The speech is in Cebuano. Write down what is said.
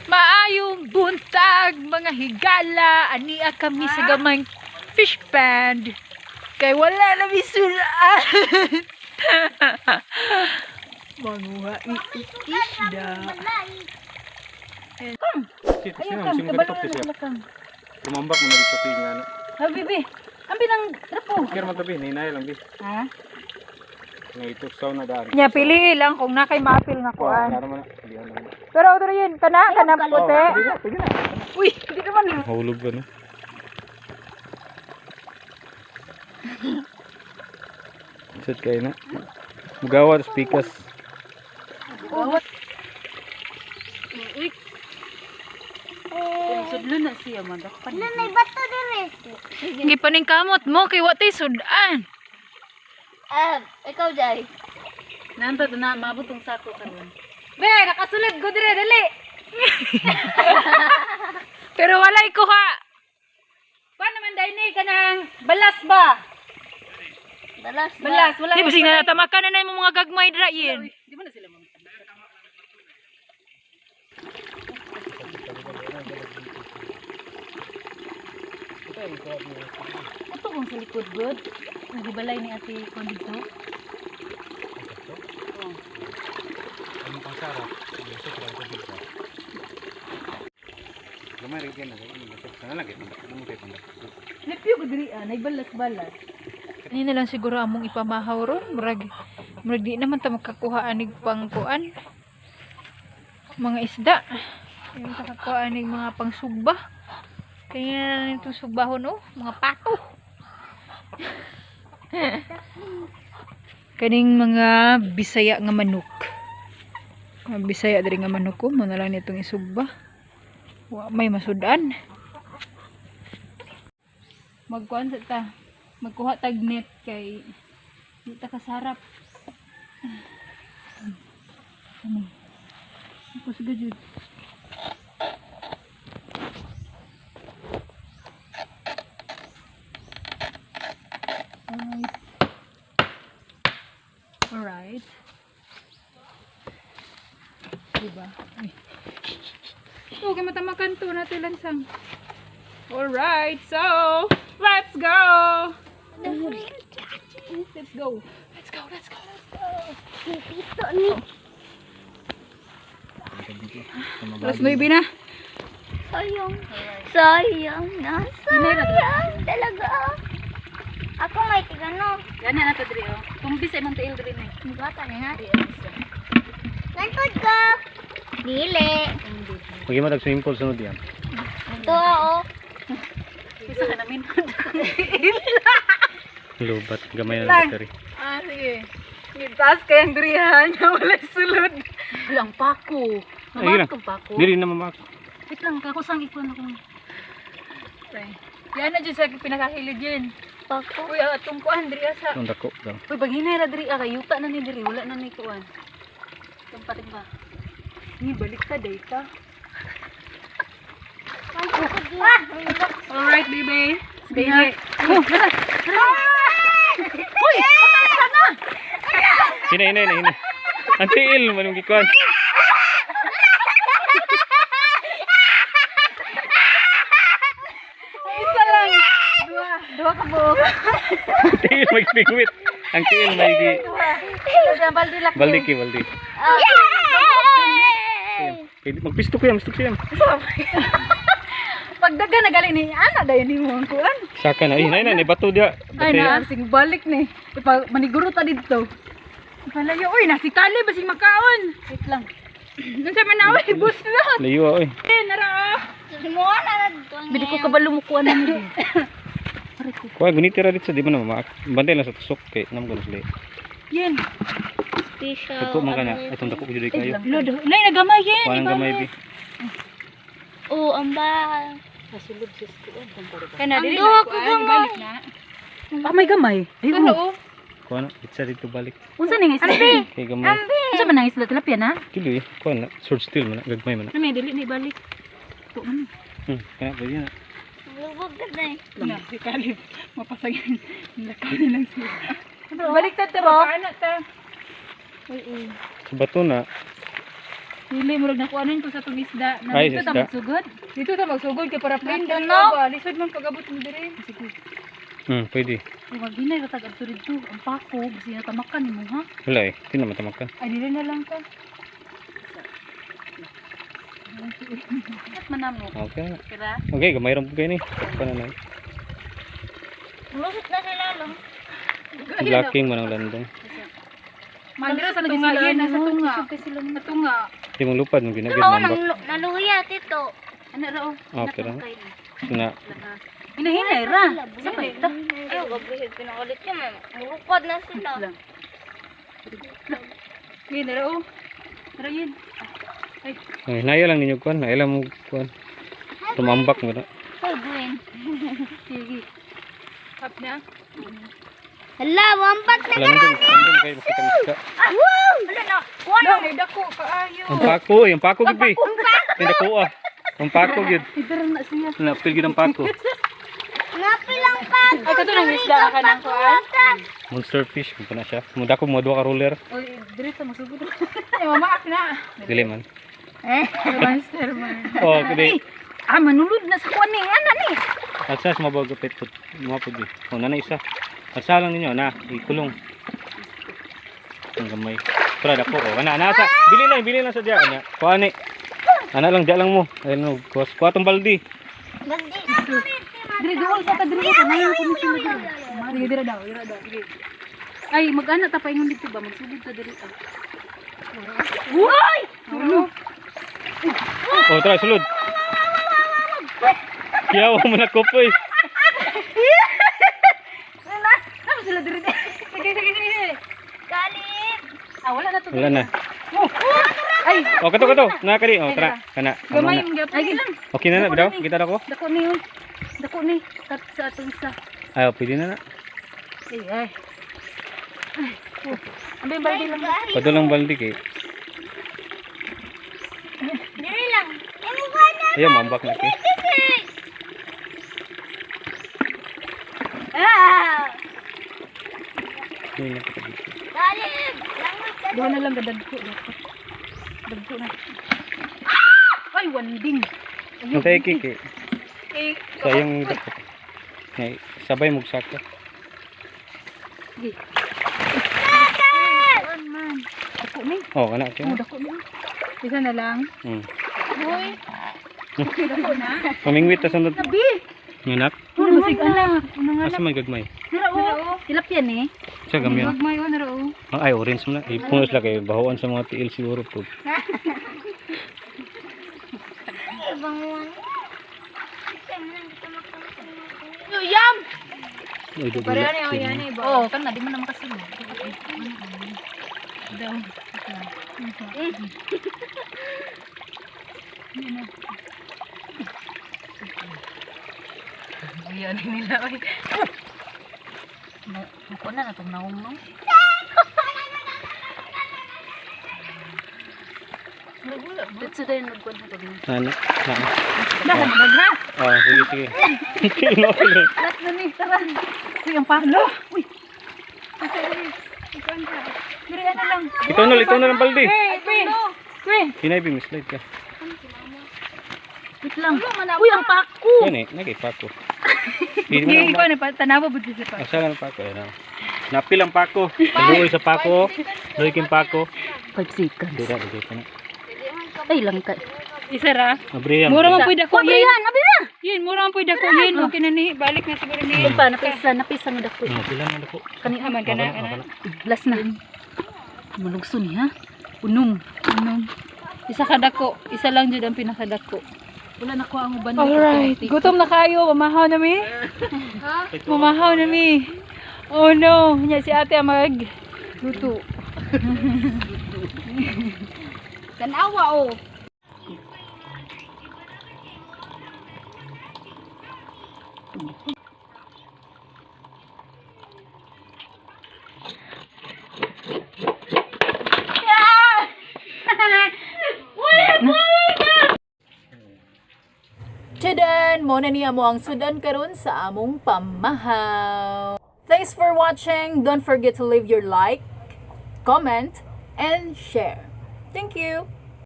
Maayong buntag, mga higala. Ania kami sa gamay fish pond. Kay wala na misulaan. Manguha isda. Ayun kang, kabalo na sila kang. Tumambak mo na dito sa nga na. Ha, bibi. Ang binang trapo. Kaya man tabi, hinay lang bi. Ha? Nga ituksaw na daan. Nya pili lang kung na kay maapil nga Oh, kuan. klaro man na. Pilihan lang. Pero otro yun, kana kana puti. Pwede na. Uy, hindi naman. Mahulog ba no? Set kayo na. Mugawa tas pikas. Uy. Sudlo na siya man. Dakpan. Nanay, bato dire. Gipaning kamot mo kay wa tay sudan. Ah, ikaw, Jai. Nanta na maabot tong sako karon. Be, nakasulod ko dire dali. Pero walay kuha. Kuan naman dai ni kanang balas ba? Balas ba? Balas wala. Di basig na natamakan na na imong mga gagmay dira yin. Di ba na sila mga Ito kung sa likod good. Nagibalay ni ate kon dito. Anong pangsara? Lusok lang tubig ba? Gamay rin na. Sana lang ito. Ano kayo pandak? Nepyo ko diri ah, nagbalas-balas. Ani na lang siguro among ipamahaw ron. Murag, murag di naman ta makakuha anig pangkuan. Mga isda. Yung makakuha anig mga pangsugba. Kaya na lang itong sugbahon oh, mga pato. Kaning mga Bisaya nga manok. Mga Bisaya diri nga manok ko, mo na lang nitong isugba. Wa may masudan. Magkuan sa ta. Magkuha tag net kay di ta kasarap. Ano? Ako sige jud. Alright. Alright. Diba? Ay. Okay, matamakan to natin lansang. Alright, so let's go! Let's go. Let's go, let's go, let's go. Pito ni. Alas 9 na. Sayang. Sayang na. Sayang talaga. Ako may tigano. Gana na to diri oh. Tumbi sa imong tiil diri ni. Bata na na. Nantod ka. Dili. Pag mo swimming pool sunod yan. Ito oo. Isa ka namin. Lubat. Gamay na ng battery. Ah, sige. Gitaas kayang dirihan niya, wala sulod. Walang pako. Ayun na. Mabakong pako. Dili na mamak. Wait lang, kako sang ikuan ako. Yan na dyan sa pinakahilid yun. Pako. Uy, ang atong kuan, diriha sa... Ang dako daw. Uy, baghinay ra diri ah, kay yuta na ni diri, wala na ni kuan. Tumpating ba? Ni, balik ka, day ka. Ah! Alright, baby. Sige. Oh, nara. Uy, patasa na! Hina, hina, hina, hina. Ang tiil, manong gikuan. Isa lang. Dua. Dua ka buok. Ang tiil, magpingwit. Ang tiil, may gi. Sa baldi laki. Baldi ki, baldi. Yay! Pwede, magpisto ko yan, pisto ko yan. Pagdaga na gali ni Ana, dayon ni mo ang kuan. Saka na, ay, hinay na, bato dia. Ay na, sing balik ni. Ipa maniguro ta didto. Palayo, uy, nasi kali, basig makaon. Wait lang. Unsa man na, uy, buslot. Layo, oy. Eh, nara, oh. Mo na na dito. Bili ko kabalo mo kuan na ni. Kuha, guniti ra dito, di ba na mamak. Bantay lang sa tusok, kay nam gano sila. Yen. Special. Dako man ka na, itong dako ko kayo. Lodo, nay, nagamay yan. Kuha ng gamay, bi. Oo, ang ba. Kasulod sis kuan kumpara ba. Kana, Ang dili duha na, ko kuan, gamay. balik na. Ah, may gamay. Ay, Ano, oh. oh. Kuha na, itsa dito balik. Unsa ni nga isda? Kay gamay. Unsa man ang isda tilapia na? Dili, kuha na, sword steel man na, gagmay man na. Ano may dili ni balik. Ito man. Kana, pwede na. Lubog ka na eh. Na, si Caleb, mapasagin. Lakaw na lang siya. Balik ta, ta, ba? Ano ta? Sa bato na, Dili, murag nakuanin ko sa itong isda. Na Ay, Dito sa ta isda. magsugod. Dito ta magsugod kay para plain Dito, no? no? Ba. Lisod man pag-abot mo dire. Sige. Pwede. Kung maghinay ra tag adto didto, ang pako basi natamakan nimo ha. Wala eh. Di na matamakan. Ay, dili na lang ka. At manamo. Okay na. Kira. Okay, gamay ra po kayo ni. Pa na na. Lusot na sila lang. Blocking man ang landong. Mandira sa tunga yun, nasa tunga. Sila Sa tunga. Di mong lupad mo ginagid Ano, mambak. naluya, tito. Ana ra oh. Okay ra. Sina Hinahinay ra. Sa pa ita. Ay, gabi, pinakalit yun. Eh. Mulupad na sila. Lang. Yun, dara oh. Tara yun. Ay, naya lang ninyo kuan, naya lang mo kuan. Tumambak mo na. Ay, Gwen. Sige. Up na. Hala, wampat na. Landong, landong kayo makita mo isda. Woo! Hala na. Kuha na. No, may dako kaayo. Ang pako, eh, ang pako gid bi. Tinda ko ah. Ang pako gid. Idara na siya. Napil gid ang pako. Napilang pa. Ay, kato nang isda ka ng kuan. Monster fish kung na siya. Mudako mo duha ka roller. Oy, dire ta magsugod. Ay, mamaak na. Dili man. Monster man. Oh, kadi. Ah, manulod na sa kuan ni. Ana ni. Asa sa mabag pet put. Mo pud. Oh, nana isa. Asa lang ninyo na ikulong. Ang gamay. Tara dako oh. Ana ana sa. Bili lang sa diya ana. Kuha ni. Ana lang diya lang mo. Ayun no, kuha kuha tong baldi. Gandi. Dire duol sa ta dire ta nayo ko ni sila dire. Sige, dira daw, dira daw. Sige. Ay, mag-ana ta paingon dito ba magsugod ta diri ah. Uy! Ano? Oh, tara sulod. Kiyaw mo na kupoy. Ano sila diri? Sige, sige, sige. Galit. Ah, wala na to. Wala na. Ay, Oh, kato kato. Na kadi. Oh, tara. Kana. Tama Gamay na. mong gyapon. ay lang. Okay na na, bidaw. Kita na ko. Dako ni oy. Dako ni kat sa atong isa. Ay, oh, pwede na na. Ay, ay. Ay, oh. Ang bay baldi lang. Padulang baldi kay. Diri lang. Ay, mukha na. Ayaw, mambak na kay. Ah! Ayun na, kato dito. Galit. Langoy ka. Duha na lang gadagko dako. Dagko na. Ay, wanding. Ang tayo kay. Eh, Sayang dako. Nay, sabay mo saka. Sige. Man. Dako ni. Oh, kana okay. Oh, dako ni. Isa na lang. Uy. Dako na. Pamingwit ta sunod. Nabi. Nganak. Ano basig anak. Asa man gagmay? Nara oh. Tilapia ni. Sa gamyan. Wag may on ra oh. Ay, orange mo na. Ipuno sila kay bahuan sa mga tiil siguro po. Ay, banguan. Yam! Ay, do Pareha ni oh, yan eh. Oh, kan na di man na makasulod. Daw. Ayan nila oy. Muko na natong naong no. Dito tayo nagkuhan na to. Nana. Na. Dahan dagha. Oh, sige sige. Kino kino. Last na ni, tara. Uy, ang palo. Uy, Diri ano lang. Ito na lang baldi. Hey, Queen. Queen. Hinay bi mislide ka. wait lang. Uy, ang pako. Yan eh, nagay pako. Hindi mo Sige, na ikaw na pa tanawa bud siya pa. Asa lang pako eh. Napil ang pako. Luoy sa pako. Luoy king pako. 5 seconds. Dira, dira na. Ay, lang ka. Isa ra. Abrihan. Mura man pud dako yin. Abrihan, abrihan. Yin, mura man pud dako yin. Okay na ni. Balik na siguro ni. Ay pa, napisa, napisa nga dako. Oh, pila man dako. Kani Aman ka na. Kana. Last na. Malugso ni ha. Unom. Unom. Isa ka dako. Isa lang jud ang pinakadako. Wala na ko ang uban. Alright. Gutom na kayo. Mamahaw na mi. Mamahaw na mi. Oh no. Nya si ate ang mag luto. Tanawa oh. Chadan! Mo na niya mo ang sudan karon sa among pamahaw. Thanks for watching. Don't forget to leave your like, comment, and share. Thank you!